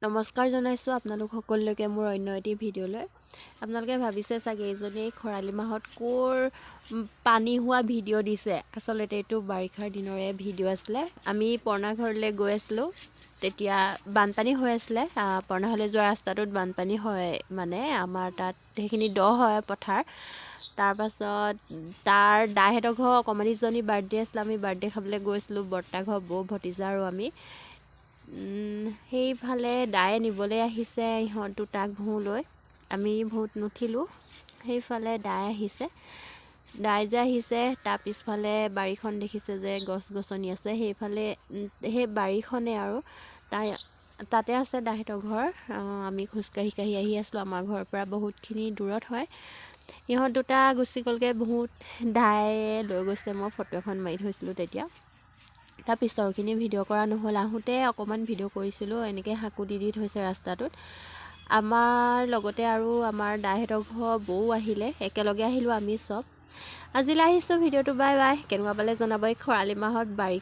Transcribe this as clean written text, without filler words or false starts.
নমস্কাৰ জনাইছোঁ আপোনালোক সকলোলৈকে মোৰ অন্য এটি ভিডিঅ'লৈ। আপোনালোকে ভাবিছে চাগে, এইজনী খৰালি মাহত ক'ৰ পানী হোৱা ভিডিঅ' দিছে। আচলতে এইটো বাৰিষাৰ দিনৰে ভিডিঅ' আছিলে। আমি পৰ্ণা ঘৰলৈ গৈ আছিলোঁ, তেতিয়া বানপানী হৈ আছিলে। পৰ্ণাঘৰলৈ যোৱা ৰাস্তাটোত বানপানী হয়, মানে আমাৰ তাত সেইখিনি দ হয় পথাৰ। তাৰপাছত তাৰ দাইহঁতৰ ঘৰ অকণমানিজনী বাৰ্থডে আছিলে, আমি বাৰ্থডে খাবলৈ গৈছিলোঁ। বৰ্তা ঘৰ বৌ, ভতিজা আৰু আমি। সেইফালে দায়ে নিবলৈ আহিছে ইহঁত দুটাক ভূলৈ। আমি ভূত নুঠিলোঁ। সেইফালে দাই আহিছে। দাই যে আহিছে, তাৰ পিছফালে বাৰীখন দেখিছে যে গছ গছনি আছে সেইফালে, সেই বাৰীখনে আৰু তাই তাতে আছে দাহঁতৰ ঘৰ। আমি খোজকাঢ়ি কাঢ়ি আহি আছিলোঁ। আমাৰ ঘৰৰ পৰা বহুতখিনি দূৰত হয়। ইহঁত দুটা গুচি গ'লগৈ বহুত, দায়ে লৈ গৈছে। মই ফটো এখন মাৰি থৈছিলোঁ তেতিয়া। তাৰ পিছৰখিনি ভিডিঅ' কৰা নহ'ল। আহোঁতে অকণমান ভিডিঅ' কৰিছিলোঁ। এনেকৈ সাঁকো দি দি থৈছে ৰাস্তাটোত। আমাৰ লগতে আৰু আমাৰ দাইহঁতৰ ঘৰ বৌ আহিলে, একেলগে আহিলোঁ আমি চব। আজিলৈ আহিছোঁ ভিডিঅ'টো, বাই বাই। কেনেকুৱা পালে জনাব। এই খৰালি মাহত বাৰিষা